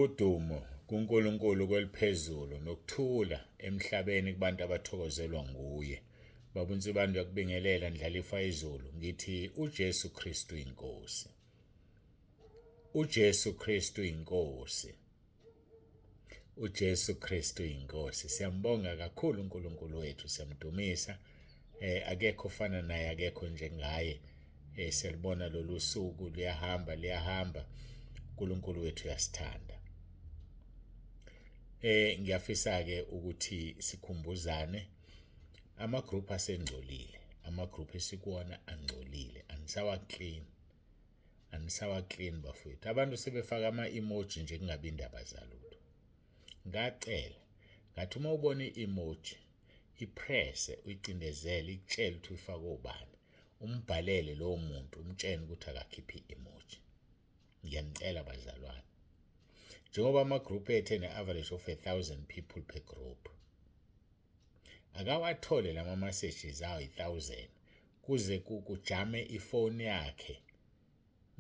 Udumo kuNkulunkulu kweliphezulu nokuthula emhlabeni kubantu abathokozelwa nguye. Baba uNsibande uyakubingelela ndlalifa izulu ngithi uJesu Kristu inkosi. UJesu Kristu inkosi. UJesu Kristu inkosi. Siyambonga kakhulu uNkulunkulu wethu, siyamdumisa. Akekho ofana naye, akekho njengaye. Siyalibona lolu suku liyahamba liyahamba. uNkulunkulu wethu uyasithanda. Ngiyafisa ke ukuthi sikhumbuzane ama group asengcolile, ama group esikuwona angcolile, anisawa clean. Anisawa clean bafowethu. Abantu sebefaka ama emoji nje kungabi indaba zalutho. Ngacela ngathi uma ubona i-emoji ipresse uyicindezele ikutshele ukuthi uyifake obani, umbhalele lowo muntu umtshene ukuthi akakhiphe i-emoji. Ngiyanicela bazalwane, njengoba ama-group ethu ene-average of 1,000 people per group, akawathole lama messages awo 1,000 kuze kujame ifoni yakhe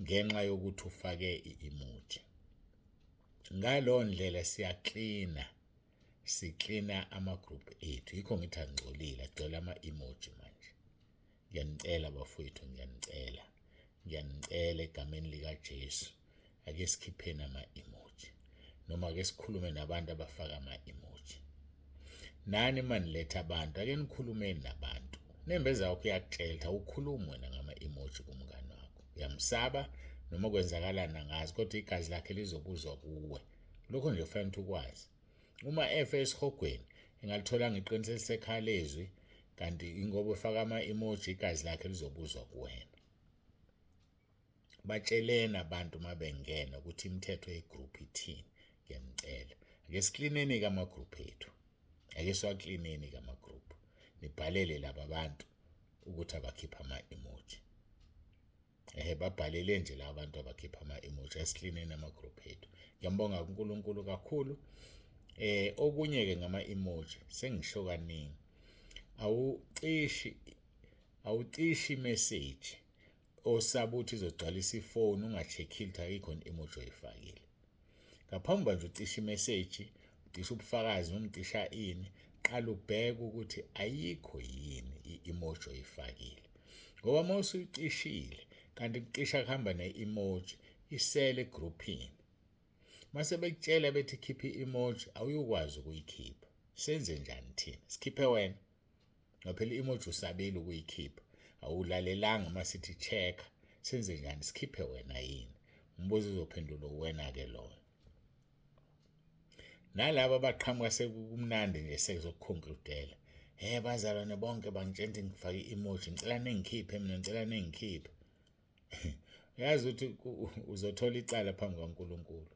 ngenxa yokuthi ufake i-emoji. Ngaleyo ndlela siyaklina, siklina ama-group ethu. Yikho ngithi angcolile, agcwele ama-emoji manje. Ngiyanicela bafowethu, ngiyanicela, ngiyanicela egameni likaJesu, ake sikhipheni ama-emoji noma ake sikhulume nabantu abafaka ama-emoji. Nani maniletha abantu, ake nikhulumeni nabantu. Nembeza wakho uyakutshela ukuthi awukhulumi wena ngama-emoji kumngani wakho, uyamsaba noma kwenzakalani angazi, kodwa igazi lakhe lizobuzwa kuwe. Lokho nje kufanele ukuthi ukwazi. Uma efe esihogweni engalitholanga iqiniso elisekhaya lezwi, kanti ingoba efaka ama-emoji igazi lakhe lizobuzwa kuwena. Batsheleni abantu uma bengena ukuthi imithetho yegroup ithini. Ngiyanicela, ake siklineni-ke ama-group ethu, ake siwaklineni-ke ama-group, nibhalele laba bantu ukuthi abakhiphe ama-emoji. Babhalele nje laba bantu abakhipha ama-emoji, asiklineni ama-group ethu. Ngiyambonga kuNkulunkulu kakhulu. Okunye-ke ngama-emoji sengisho kaningi, awucishi message osaba ukuthi izogcwalisa ifoni unga-check-ile ukuthi ayikho i-emoji oyifakile. Ngaphambi nje ucishe imessage, ucishe ubufakazi noma ucisha ini, qala ubheke ukuthi ayikho yini i-emoji oyifakile. Ngoba uma usuyicishile kanti kucisha kuhamba ne-emoji, isele egroupini. Mase bekutshela bethi khipha i-emoji, awuyukwazi ukuyikhipha. Senze njani thina? Sikhiphe wena? Ngoba phela i-emoji usabile ukuyikhipha, awulalelanga uma sithi check. Senze njani? Sikhiphe wena yini? Umbuzo uzophendulwa uwena-ke loyo. Nalaba abaqhamuka sekumnandi nje sekuzokuconcludela, bazalwane bonke bangitshela ukuthi ngifake i-emoji, ngicela ningikhiphe mina, ngicela ningikhiphe. Uyazi ukuthi uzothola icala phambi kaNkulunkulu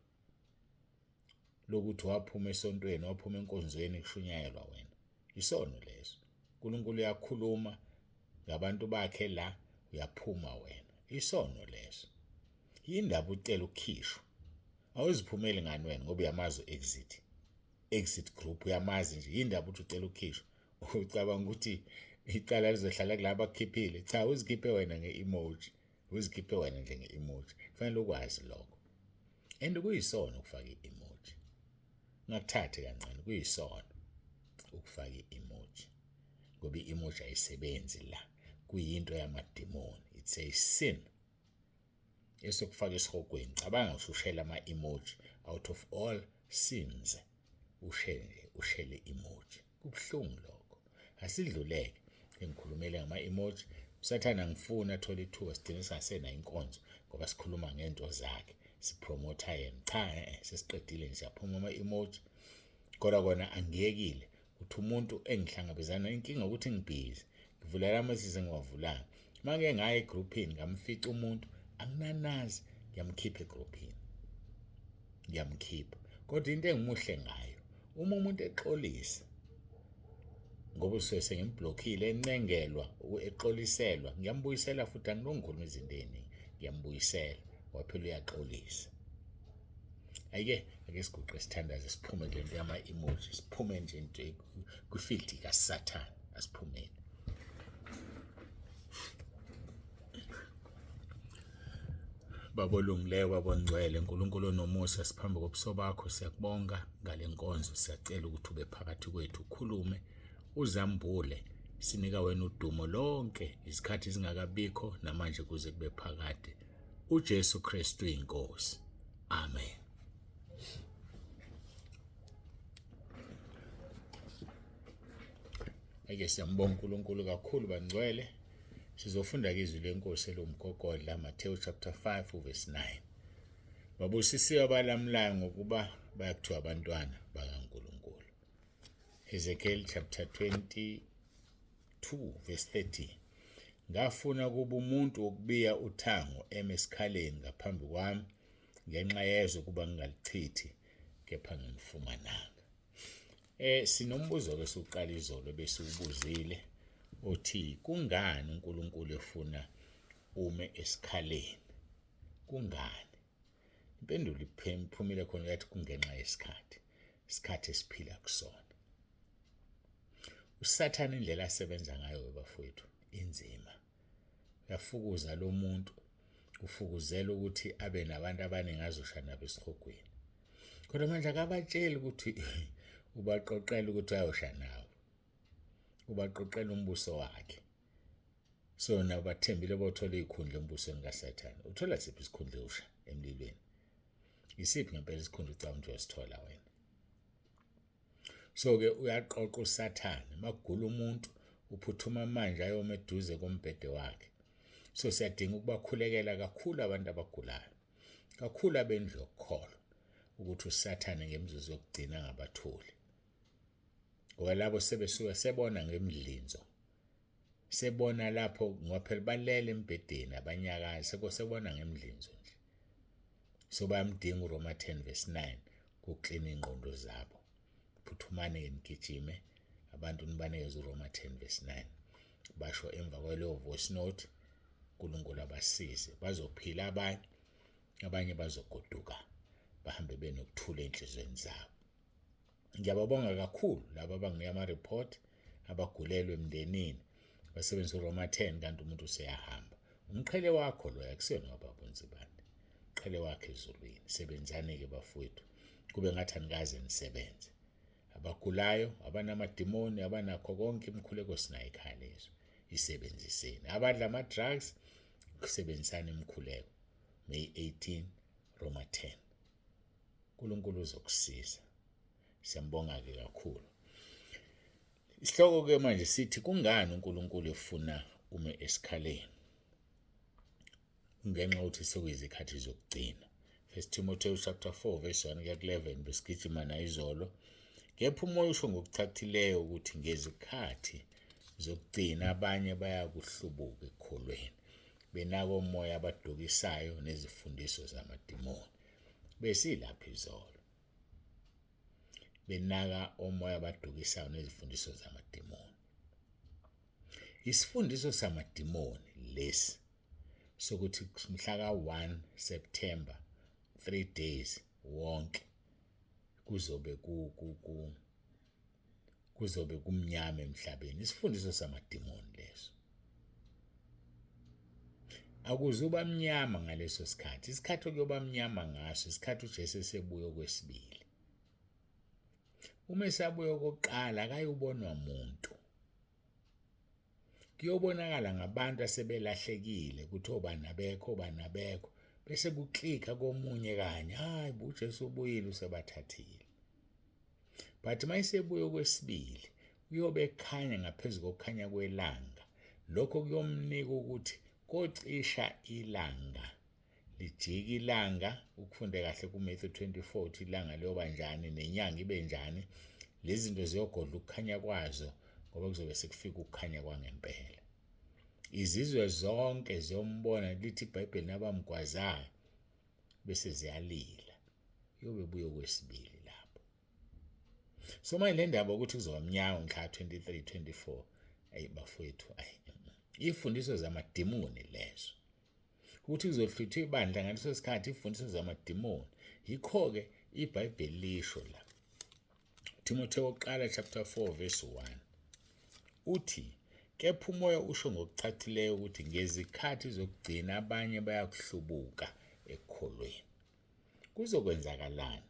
lokuthi waphuma esontweni, waphuma enkonzweni kushunyayelwa wena. Isono leso. uNkulunkulu uyakhuluma ngabantu bakhe la, uyaphuma wena. Isono leso. Yindaba ucela ukukhishwa? Awuziphumeli ngani wena ngoba uyamazi exit. Exit group uyamazi nje. Yindaba uthi ucela ukukhishwa? Ucabanga ukuthi icala lizohlala kulabo akukhiphile? Cha, uzikhiphe wena nge-emoji. Uzikhiphe wena nje nge-emoji. Kufanele ukwazi lokho. And kuyisono ukufaka i-emoji. Ungakuthathi kancane, kuyisono ukufaka i-emoji. Ngoba i-emoji ayisebenzi la. Kuyinto yamadimoni. It's a sin. Esokufaka esihogweni. Cabanga usushela ama-emoji out of all sins. Ushele, ushele emoji. Kubuhlungu lokho. Asidluleke. Ngikhulumele ngama-emoji. Usathane angifuni athole ithuba sigcine singasenayo inkonzo ngoba sikhuluma ngento zakhe, sipromotha yena. Cha, sesiqedile nje, siyaphuma ama-emoji. Kodwa kona angiyekile ukuthi umuntu engihlangabezana inkinga ukuthi ngibhizi, ngivulela ama-messages engiwavulayo. Uma ngike ngaya egroupini ngamfica umuntu anginanazi, ngiyamkhipha egroupini, ngiyamkhipha. Kodwa into engimuhle ngayo, uma umuntu exolisa, ngoba usuke sengimblockile, encengelwa, exoliselwa, ngiyambuyisela futhi. Angilongi ngikhuluma izinto ey'ningi, ngiyambuyisela ngoba phela uyaxolisa. Ayike ake siguqe sithandaze, siphume kule nto yama-emoji, siphume nje into kwi-field kaSathane, asiphumeni. Baba olungileyo, Baba ongcwele, Nkulunkulu onomusa, siphambi kobuso bakho, siyakubonga ngale nkonzo, siyacela ukuthi ube phakathi kwethu, ukhulume, uzambule, sinika wena udumo lonke izikhathi zingakabikho namanje kuze kube phakade. uJesu Kristu inkosi. Amen. Ake siyambonga uNkulunkulu kakhulu bangcwele. Sizofunda ke izwi lenkosi elomgogodla Matthew chapter 5 verse 9. Babusisiwe abalamulayo ngokuba bayakuthiwa abantwana bakaNkulunkulu. Ezekiel chapter 22 verse 30. Ngafuna kuba umuntu wokubiya uthango eme esikhaleni ngaphambi kwami ngenxa yezwe kuba ngingalichithi kepha ngimfumananga. Sinombuzo ke siqala izolo besiwubuzile othi kungani uNkulunkulu efuna ume esikhaleni? Kungani? Impendulo iphumile khona yathi kungenxa yesikhathi, isikhathi esiphila kusona. USathane indlela asebenza ngayo bafowethu inzima. Uyafukuza lo muntu, ufukuzela ukuthi abe nabantu abaningi azosha nabo esihogweni. Kodwa manje akabatsheli ukuthi ubaqoqela ukuthi ayosha nawo, ubaqoqela umbuso wakhe. So nabo bathembile bothola iy'khundla embusweni kaSathane. Uthola siphi isikhundla usha emlilweni? Isiphi ngempela isikhundla ucabanga ukuthi uyosithola wena? So-ke uyaqoqa uSathane, makugula umuntu uphuthuma manje ayoma eduze kombhede wakhe. So siyadinga ukubakhulekela kakhulu abantu abagulayo, kakhulu abendlu yokukholwa, ukuthi uSathane ngemizuzu yokugcina angabatholi. Ngoba labo sebesuke sebona ngemidlinzo, sebona lapho ngoba phela balele embhedeni abanyakazi, sebona ngemidlinzo nje. So bayamdinga uRoma 10 verse 9 kuklina ingqondo zabo. Phuthumani ke nigijime abantu nibanikeze uRoma 10 verse 9. Basho emva kwaleyo voice note, uNkulunkulu abasize, bazophila abanye, abanye bazogoduka bahambe benokuthula enhlizweni zabo. Ngiyababonga kakhulu laba abanginika ama-report abagulelwe emndenini basebenzisa uRoma 10 kanti umuntu useyahamba. Umqhele wakho loyo akusiyona wababa uNzibande, umqhele wakhe ezulwini. Sebenzani-ke bafowethu, kube ngathi anikaze nisebenze. Abagulayo, abanamadimoni, abanakho konke, imikhuleko sinayo ekhaya lezwe, isebenziseni. Abadla ama-drugs, kusebenzisani imikhuleko. May 18, Roma 10. uNkulunkulu uzokusiza. Siyambonga-ke kakhulu. Isihloko-ke manje sithi kungani uNkulunkulu efuna ume esikhaleni? Ngenxa yokuthi sekuyizikhathi zokugcina. First Timothy chapter 4 verse 1 kuya ku-11 besigijima nayizolo. Kepha umoya usho ngokuchachileyo ukuthi ngezikhathi zokugcina abanye bayakuhlubuka ekukholweni, benaka omoya abadukisayo nezifundiso zamadimoni. Besilapha izolo. Benaka omoya abadukisayo nezifundiso zamadimoni. Isifundiso samadimoni lesi sokuthi mhla ka-1 September 3 days wonke kuzobe ku ku ku kuzobe kumnyama emhlabeni. Isifundiso samadimoni leso. Akuzuba mnyama ngaleso sikhathi. Isikhathi okuyoba mnyama ngaso isikhathi uJesu esebuya okwesibili. Uma esabuya okokuqala akayubonwa muntu. Kuyobonakala ngabantu asebelahlekile ukuthi obani abekho, obani abekho, bese kuklikha komunye kanye, hayi bo uJesu ubuyile usebathathile. But uma esebuya okwesibili uyobe ekhanya ngaphezu kokukhanya kwelanga. Lokho kuyomnika ukuthi kocisha ilanga, lijike ilanga, ukufunde kahle kuMatthew 24 ukuthi ilanga liyoba njani nenyanga ibe njani. Lezi zinto ziyogodla ukukhanya kwazo ngoba kuzobe sekufika ukukhanya kwangempela. Izizwe zonke ziyombona, lithi iBhayibheli nabamgwazayo bese ziyalila. Uyobe buye okwesibili lapho. So manje le ndaba ukuthi kuzoba mnyama mhla 23 24, ayi bafowethu, ayi ifundiso zamadimoni lezo. Ukuthi kuzohlwithwa ibandla ngaleso sikhathi, ifundiso zamadimoni. Yikho-ke iBhayibheli lisho la. Timotheo wokuqala chapter 4 verse 1 uthi kepha umoya usho ngokucacileyo ukuthi ngezikhathi zokugcina abanye bayakuhlubuka. ekukholweni. Kuzokwenzakalani?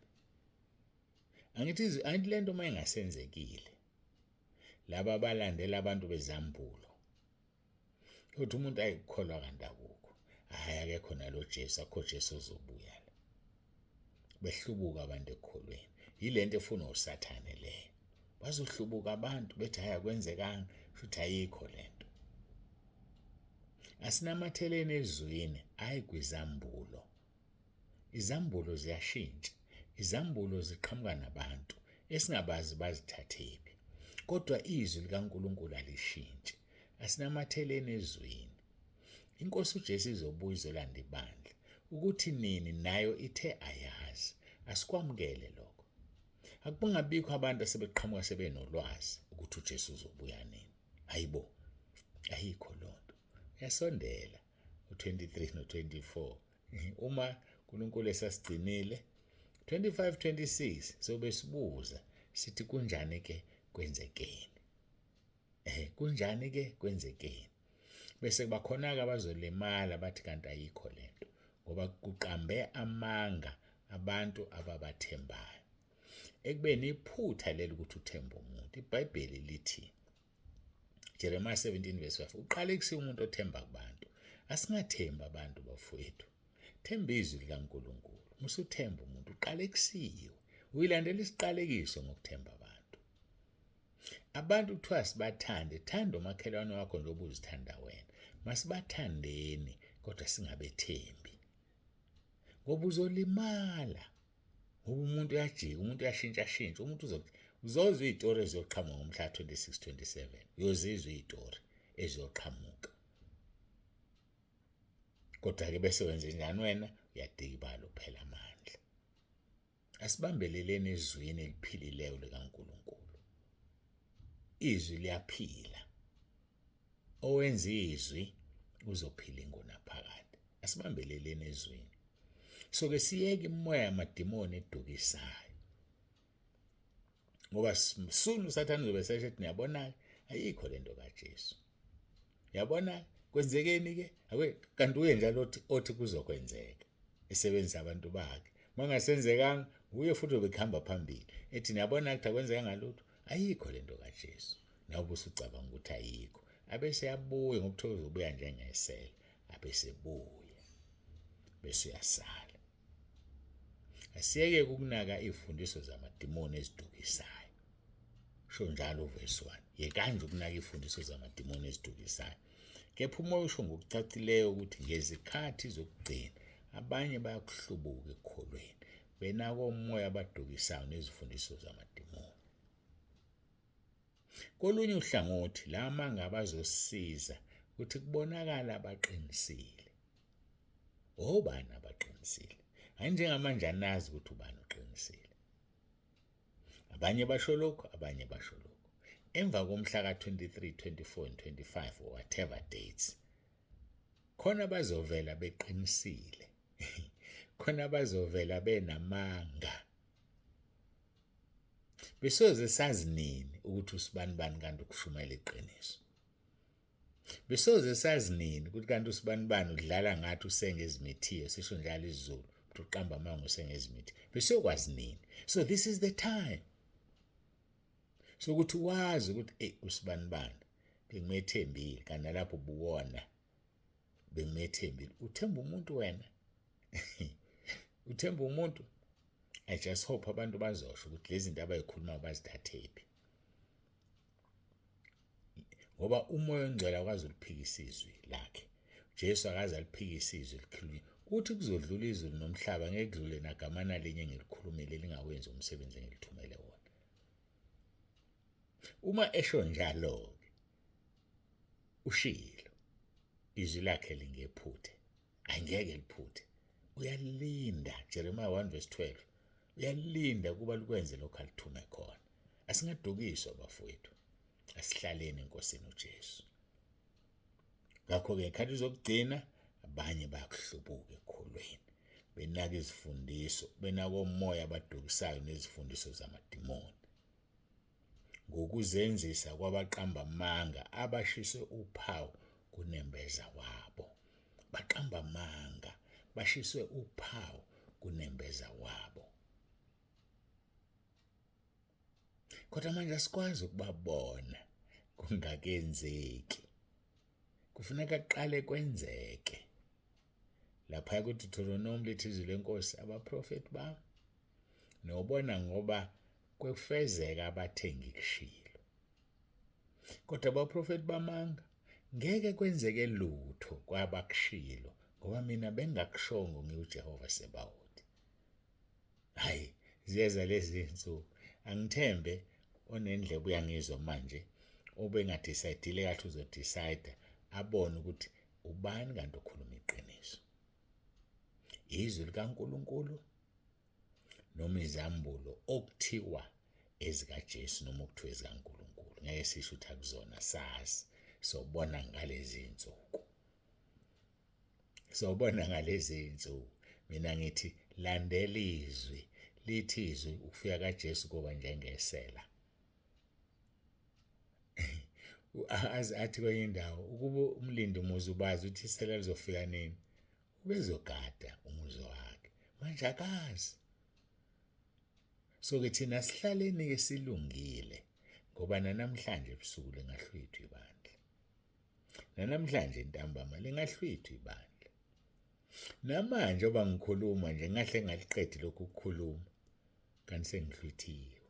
Angithi lento uma ingasenzekile, laba abalandela abantu bezambulo, ukuthi umuntu ayikholwa kanti akukho, hhayi akekho nalo Jesu, akukho Jesu ozobuya la. Behlubuka abantu ekukholweni. Yilento efunwa uSathane leyo. Bazohlubuka abantu bethi hhayi akwenzekanga, shuthi ayikho lento. Asinamatheleni ezwini, hhayi kwizambulo. Izambulo ziyashintsha, izambulo ziqhamuka nabantu esingabazi bazithathephi, kodwa izwi likaNkulunkulu alishintshi. Asinamatheleni ezwini. INkosi uJesu izobuya izolanda ibandla. Ukuthi nini nayo ithe ayazi. Asikwamukele lokho. Akubangabikho abantu asebeqhamuka sebenolwazi ukuthi uJesu uzobuya nini. Hayibo, ayikho lonto. Uyasondela u-23 no-24. Uma uNkulunkulu esasigcinile 25 26 sobe sibuza sithi kunjani ke kwenzekeni, kunjani ke kwenzekeni, bese kuba khona ke abazolimala bathi kanti ayikho lento, ngoba kuqambe amanga abantu ababathembayo. Ekubeni iphutha leli ukuthi uthembe umuntu. IBhayibheli lithi Jeremiah 17 verse 5, uqalekise umuntu othemba kubantu. Asingathembi abantu bafowethu, themba izwi likaNkulunkulu. Musuthemba umuntu uqalekisiwe, uyilandela isiqalekiso ngokuthemba abantu. Abantu kuthiwa sibathande, thanda umakhelwane wakho njengoba uzithanda wena. Masibathandeni kodwa singabethembi, ngoba uzolimala. Ngoba umuntu uyajika, umuntu uyashintsha-shintsha, umuntu uzozwa iy'tori eziyoqhamuka ngomhla 26 27, uyozizwa iy'tori eziyoqhamuka. Kodwa-ke bese wenze njani wena? Uyadikibala, uphela amandla. Asibambeleleni ezwini eliphilileyo likaNkulunkulu. Izwi liyaphila. Owenza izwi uzophila ingunaphakade. Asibambeleleni ezwini. So-ke siyeke imimoya yamadimoni edukisayo, ngoba soon uSathane uzobe esesho ethi niyabona-ke ayikho lento kaJesu, yabona kwenzekeni-ke, kanti uye njalo othi kuzokwenzeka, esebenzisa abantu bakhe. Mangasenzekanga uye futhi obekuhamba phambili ethi niyabona ukuthi akwenzeka ngalutho, ayikho lento kaJesu. Nawe ubusucabanga ukuthi ayikho, abese yabuya ngoba kuthiwa uzobuya njengesela, abesebuya bese uyasala. Asiyeke ukunaka izifundiso zamadimoni ezidukisayo. Sho njalo uverse 1. Yekani nje ukunaka izifundiso zamadimoni ezidukisayo. Kepha uMoya usho ngokucacileyo ukuthi ngezikhathi zokugcina abanye bayakuhlubuka ekukholweni, benako omoya abadukisayo nezifundiso zamadimoni. Kolunye uhlangothi, la manga abazosiza ukuthi kubonakala abaqinisile. Obani abaqinisile? Hayi njengamanje anazi ukuthi ubani oqinisile. Abanye basho lokhu, abanye basho lokhu. Emva komhla ka-23, 24 and 25 or whatever dates, khona bazovela beqinisile, khona bazovela benamanga. Besoze sazi nini ukuthi usibanibani kanti ukushumayela iqiniso? Besoze sazi nini ukuthi kanti usibanibani udlala ngathi usengezimithiyo, sisho njalo isiZulu, ukuthi uqamba amanga usengezimithiyo. Besiyokwazi nini? So this is the time. So ukuthi wazi ukuthi ey usibanibani bengimethembile, kanti nalapho buwona bengimethembile. Uthemba umuntu wena? Uthemba umuntu? I just hope abantu bazosho ukuthi lezi zinto abayikhulumayo bazithathephi, ngoba uMoya oNgcwele akwazi ukuphikisa izwi lakhe. Jesu akaze aliphikise izwi elikhulunywa. Uthi kuzodlula izulu nomhlaba, ngeke kudlule nagama nalinye engilikhulumile lingawenzi umsebenzi engilithumele wona. Uma esho njalo-ke, ushilo, izwi lakhe lingephuthe, angeke liphuthe. Uyalinda, Jeremiah 1 verse 12, uyalinda ukuba likwenze lokho alithume khona. Asingadukiswa bafowethu, asihlaleni eNkosini uJesu. Ngakho-ke ngekhathi zokugcina abanye bayakuhlubuka ekukholweni, benaka izifundiso, benaka omoya abadukisayo nezifundiso zamadimoni, ngokuzenzisa kwabaqamba amanga abashiswe uphawu kunembeza wabo. Baqamba amanga, Bashiswe uphawu kunembeza wabo. Kodwa manje asikwazi ukubabona kungakenzeki. Kufuneka kuqale kwenzeke. Lapha kuDeuteronomy lithi izwi lenkosi abaprofeti bami nobona ngoba kwefezeka abathe ngikushilo. Kodwa abaprofeti bamanga ngeke kwenzeke lutho kwabakushilo ngoba mina bengakushongo ngiwuJehova Sebawoti. Hayi ziyeza lezi zinsuku angithembe onendlebe uyangizwa manje obengadecide kahle uzodecide abone ukuthi ubani kanti okhuluma iqiniso. Izwi likaNkuluNkulu noma izambulo okuthiwa ezikaJesu noma okuthiwa ezikaNkuluNkulu. Ngeke sisho ukuthi akuzona sazi. Sobona ngalezi zinsuku. Sobona ngalezi zinsuku. Mina ngithi landela izwi. Lithi izwi ukufika kaJesu koba njengesela. Aze athi kwenye indawo ukuba umlindi umuzi ubazi ukuthi isela lizofika nini ubezogada umuzi wakhe. Manje akazi. So ke thina sihlaleni ke silungile ngoba nanamhlanje ebusuku lingahlwithwa ibandla. Nanamhlanje ntambama lingahlwithwa ibandla. Namanje oba ngikhuluma nje ngahle ngaliqedi lokhu ukukhuluma kanti sengihlwithiwe.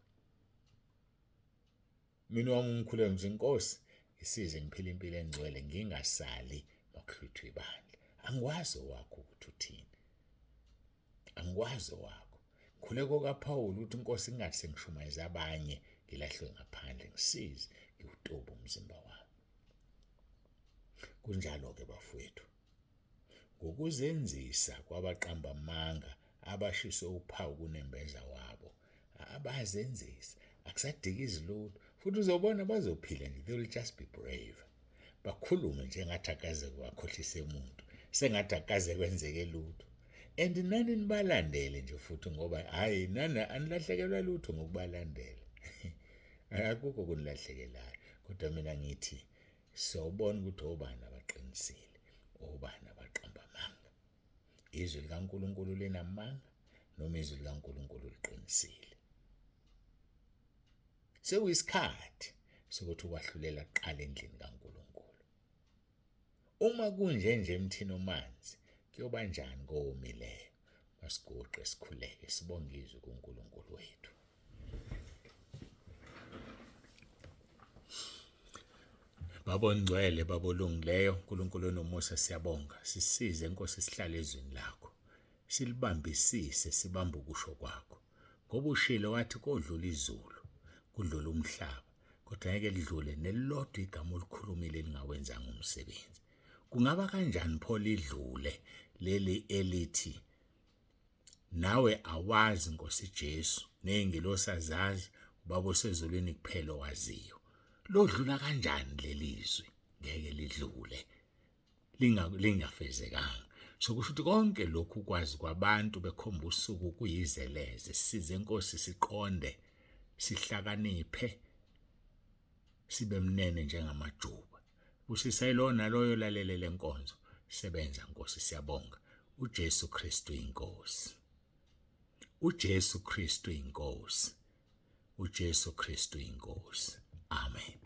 Mina wami umkhuleko nje inkosi isize ngiphile impilo engcwele ngingasali makuhlwithwa ibandla. Angikwazi owakho ukuthi uthini. Angikwazi owakho. Khuleko kaPaul uthi inkosi ingathi sengishumayeza abanye ngilahlwe ngaphandle ngisize ngiwutobe umzimba wami. Kunjalo ke bafowethu. Ngokuzenzisa kwabaqamba amanga abashiswe uphawu kunembeza wabo abazenzisa akusadiki lutho futhi uzobona bazophila nje they will just be brave bakhulume njengathi akaze kwakhohlise umuntu sengathi akaze kwenzeke lutho and nani nibalandele nje futhi ngoba hayi nani anilahlekelwa lutho ngokubalandela akukho kunilahlekelayo kodwa mina ngithi sobona ukuthi obani abaqinisile obani abaqamba amanga izwi likaNkuluNkulu linamanga noma izwi likaNkuluNkulu liqinisile sekuyisikhathi sokuthi ukwahlulela kuqala endlini kaNkuluNkulu uma kunje nje emthini omanzi kuyoba njani kowomileyo masiguqe sikhuleke sibonge izwi kuNkulunkulu wethu Baba ongcwele, Baba olungileyo, uNkulunkulu onomusa siyabonga. Sisize Nkosi sihlale ezwini lakho. Silibambisise sibambe ukusho kwakho. Ngoba ushilo wathi kodlula izulu, kudlula umhlaba, kodwa ngeke lidlule nelilodwa igama olikhulumile elingawenzanga umsebenzi. Kungaba kanjani pho lidlule leli elithi nawe awazi Nkosi Jesu nezingilosi azazi ubaba osezulwini kuphela owaziyo lodlula kanjani lelizwi ngeke lidlule lingafezekanga so kusho ukuthi konke lokhu kwazi kwabantu bekhomba usuku kuyizeleze size Nkosi siqonde sihlakaniphe sibe mnene njengamajuba busisa yilowo naloyo lalele lenkonzo sebenza Nkosi siyabonga uJesu Kristu inkosi uJesu Kristu inkosi uJesu Kristu inkosi amen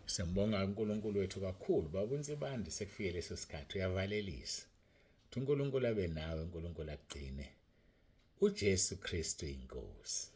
Siyambonga uNkulunkulu wethu kakhulu baba uNsibande sekufike leso sikhathi uyavalelisa uNkulunkulu abe nawe uNkulunkulu akugcine uJesu Kristu inkosi.